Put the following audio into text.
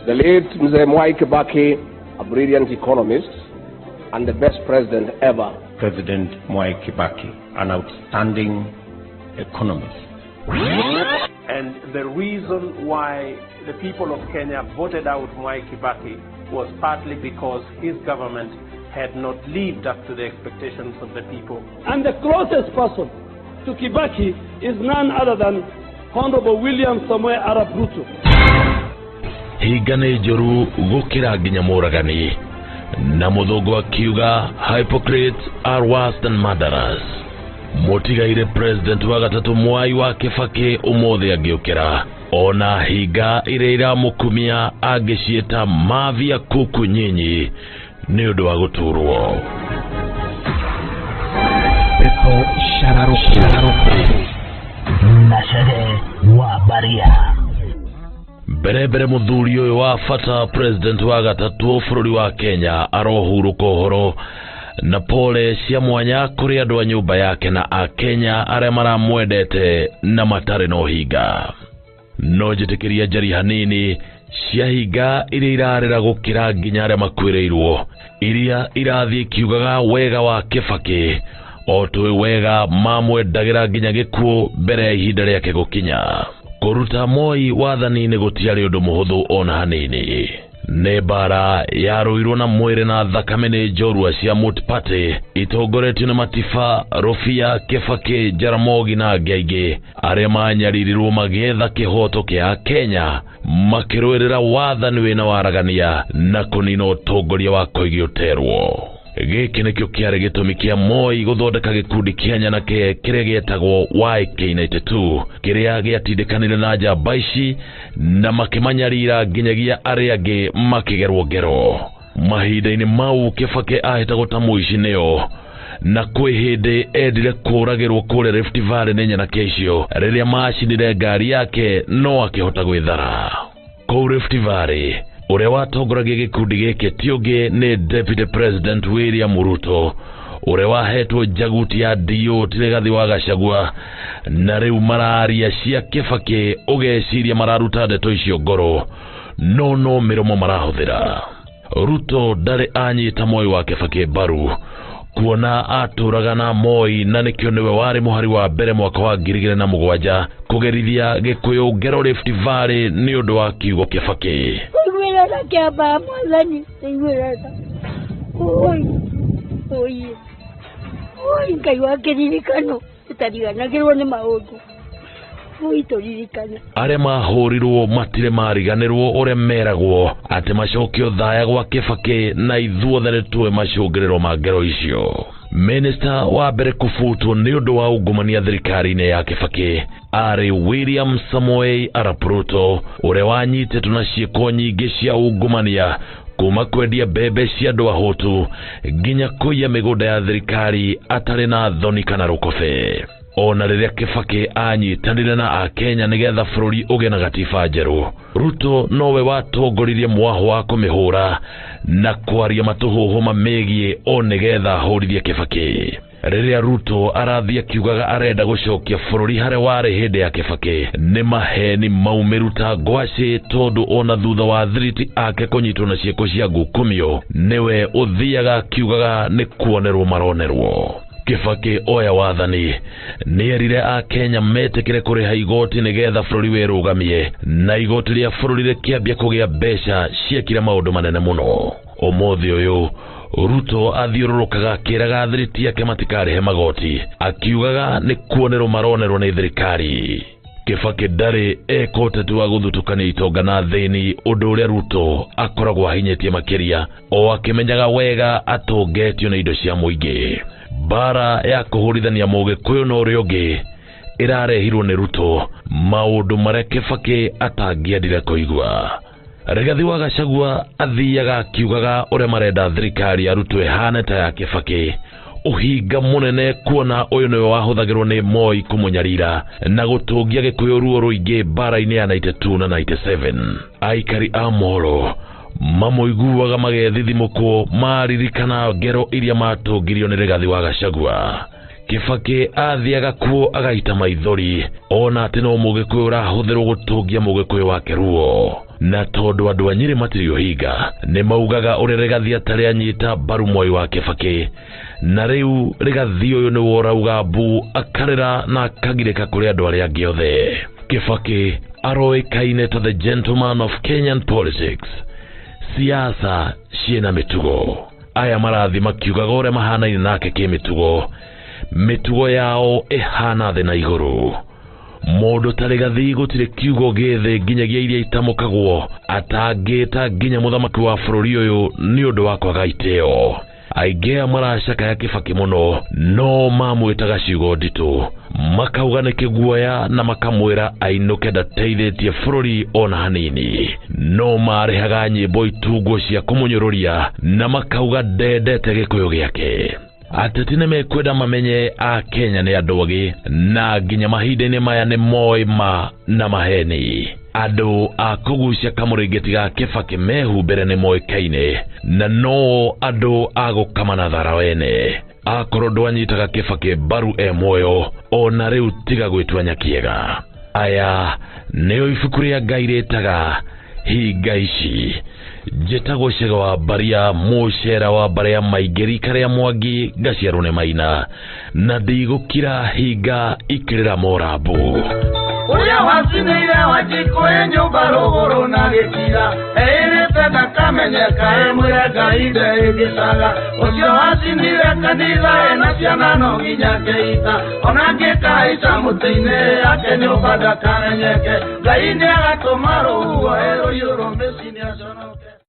The late Mzee Mwai Kibaki, a brilliant economist and the best president ever. President Mwai Kibaki, an outstanding economist. And the reason why the people of Kenya voted out Mwai Kibaki was partly because his government had not lived up to the expectations of the people. And the closest person to Kibaki is none other than Honorable William Samoei Arap Ruto. Hinga nĩ njũru gũkĩra nginya mũragani, na mũthũngũ akiuga, "Hypocrites are worse than murderers." Mũtigaire president wa gatatũ Mwai wa Kĩbakĩ ũmũthĩ angĩũkĩra ona hinga iria iramũkumia angĩciĩta mavia kuku nyinyi nĩ ũndũ wa gũturwo. Pepo Shararuku na Cege wa Baria. Mbere mbere mũthuri ũyũ wa bata, president wa gatatũ bũrũri wa Kenya, arohurũka ũhoro na pole cia mwanya kũrĩ andũ a nyũmba yake na akenya arĩa maramwendete na matarĩ na ũhinga. No njĩtĩkĩria njari hanini cia hinga iria irarĩra gũkĩra nginya arĩa makuĩrĩirwo, iria irathiĩ ikiugaga wega wa Kĩbakĩ o tũĩ wega mamwendagĩra nginya gĩkuũ mbere ya ihinda rĩake gũkinya. Kũruta Moi wathani-inĩ gũtiarĩ ũndũ mũhũthũ ona hanini. Nĩ mbara yarũirwo na mwĩrĩ na thakame nĩ njorua cia Multiparty itongoretio nĩ Matiba, Rũbia, Kĩbakĩ, Jaramogi na angĩ aingĩ arĩa manyaririrwo magĩetha kĩhoto kĩa Kenya, makĩrũĩrĩra wathani wĩna waragania na kũnina ũtongoria wa Koigi ũterwo. Gĩkĩ nĩkĩo kĩarĩ gĩtũmi kĩa Moi gũthondeka gĩkundi kĩa nyanake kĩrĩa gĩetagwo YK92, kĩrĩa gĩatindĩkanire na njamba ici na makĩmanyarira nginyagia arĩa angĩ makĩgerwo ngero. Mahinda-inĩ mau Kĩbakĩ ahĩtagwo ta mũici nĩo, na kwĩ hĩndĩ endire kũragĩrwo kũrĩa Rift Valley nĩ nyanake icio rĩrĩa macinire ngari yake, no akĩhota gwĩthara. Kũu Rift Valley, ũrĩa watongoragia gĩkundi gĩkĩ ti ũngĩ nĩ Deputy President William Ruto, ũrĩa wahetwo njaguti ya DO ti Rigathi wa Gachagua, na rĩu mararia cia Kĩbakĩ ũgeciria mararuta ndeto icio ngoro, no mĩromo marahũthĩra. Ruto ndarĩ anyita Moi wa Kĩbakĩ mbaru kuona atũraga na Moi, na nĩkĩo nĩwe warĩ mũhari wa mbere mwaka wa 2007 kũgerithia Gĩkũyũ ngero Rift Valley nĩ ũndũ wa kiugo Kĩbakĩ. Iguĩra tha kĩamba mwathani, iguĩra tha. Oi, oi, oi, Ngai wa kĩririkano ũtariganagĩrwo nĩ maũndũ. Oi, tũririkane. Arĩa mahũrirwo matirĩ mariganĩrwo ũrĩa meragwo atĩ macokio thaya gwa Kĩbakĩ, na ithuothe nĩtũĩ macũngĩrĩro ma ngero icio. Minista wa mbere kũbutwo nĩ ũndũ wa ungumania thirikari-inĩ ya Kĩbakĩ arĩ William Samoei Arap Ruto, ũrĩa wanyitĩtwo na ciĩko nyingĩ cia ungumania, kuma kwendia mbembe cia andũ ahũtu nginya kũiya mĩgũnda ya thirikari atarĩ na thoni kana rũkobe. Ona rĩrĩa Kĩbakĩ anyitanire na akenya nĩgetha bũrũri ũgĩe na gatiba njerũ, Ruto nowe watongoririe mwaho wa kũmĩhũra na kwaria matũhũhũ mamĩgiĩ o nĩgetha ahũrithie Kĩbakĩ. Rĩrĩa Ruto arathiĩ akiugaga arenda gũcokia bũrũri harĩa warĩ hĩndĩ ya Kĩbakĩ, nĩ maheni maumĩru ta ngwacĩ, tondũ ona thutha wa thiriti ake kũnyitwo na ciĩko cia ngukumio, nĩwe ũthiaga akiugaga nĩ kuonerwo maronerwo. Kĩbakĩ oya wathani nĩerire akenya metĩkĩre kũrĩha igoti nĩgetha bũrũri wĩrũgamie, na igoti rĩa bũrũri rĩkĩambia kũgĩa mbeca ciekire maũndũ manene mũno. Ũmũthĩ ũyũ Ruto athiũrũrũkaga akĩraga thiriti yake matikarĩhe magoti, akiugaga nĩ kuonerwo maronerwo nĩ thirikari. Kĩbakĩ ndarĩ eka ũteti wa gũthutũkania itonga na thĩni, ũndũ ũrĩa Ruto akoragwo ahinyĩtie makĩria o akĩmenyaga wega atongetio nĩ indo cia mũingĩ. Mbara ya kũhũrithania mũgĩkũyũ na ũrĩa ũngĩ ĩrarehirwo nĩ Ruto, maũndũ marĩa Kĩbakĩ atangĩendire kũigua. Rigathi wa Gachagua athiaga akiugaga ũrĩa marenda thirikari ya Ruto ĩhane ta ya Kĩbakĩ, ũhinga mũnene kuona ũyũ nĩwe wahũthagĩrwo nĩ Moi kũmũnyarira na gũtũngia Gĩkũyũ ruo rũingĩ mbara-inĩ ya 92 na 97. Aikari a Molo mamũiguaga magethithimũkwo maririkana ngero iria matũngirio nĩ Rigathi wa Gachagua. Kibaki athiaga kuo agaita maithori ona atĩ no Mũgĩkũyũ ũrahũthĩrwo gũtũngia Mũgĩkũyũ wake ruo. Na tondũ andũ a Nyĩrĩ matirĩ ũhinga, nĩ maugaga ũrĩa Rigathi atarĩ anyita mbaru Mwai wa Kibaki, na rĩu Rigathi ũyũ nĩwe ũrauga mbu akarĩra na akagirĩka kũrĩ andũ arĩa angĩ othe. Kibaki aroĩkaine ta the gentleman of Kenyan politics. Siasa ciĩna mĩtugo. Aya marathi makiugaga ũrĩa mahanaine nake kĩmĩtugo, mĩtugo yao ĩhana thĩ na igũrũ. Mũndũ ta Rigathi gũtirĩ kiugo gĩthĩ nginyagia iria itamũkagwo atangĩta nginya mũthamaki wa bũrũri ũyũ nĩ ũndũ wa kwaga itĩo. Aingĩ aya maracakaya Kibaki mũno no mamwĩtaga ciugo nditũ, makauga nĩ kĩguoya na makamwĩra ainũke ndateithĩtie bũrũri ona hanini. No marĩhaga nyĩmbo itunguo cia kũmũnyũrũria na makauga ndendete Gĩkũyũ gĩake. Ateti nĩ mekwenda mamenye a Kenya nĩ andũ agĩ na nginya mahinda-inĩ maya nĩ moĩ ma na maheni. Andũ a kũgucia kamũrĩngĩti ga Kibaki mehumbĩre nĩ moĩkaine na no andũ a gũkama na thara wene. Akorwo ndwanyitaga Kibaki mbaru e muoyo, ona rĩu tiga gwĩtua nyakiega. Aya nĩo ibuku rĩa Ngai rĩtaga hinga ici. Njĩtagwo Cega wa Mbaria, mũcera wa mbarĩ ya maingĩ, rika rĩa Mwangi, ngaciarwo nĩ Maina, na ndigũkira hinga ikĩrĩra morambo. Ũrĩa wacinĩire Wanjikũ nyũmba rũgũrũ na gĩtira, eĩrĩte ndakamenyeka ĩmwĩre Ngai ndeĩgĩcaga. Ũcio wacinire kanitha ena ciana no nginya keita, ona angĩkahaica mũtĩ-inĩ yake nyũmba ndakamenyeke. Ngai nĩagatũma rũhuho erũiyũrwo mĩciĩ nĩaconoke.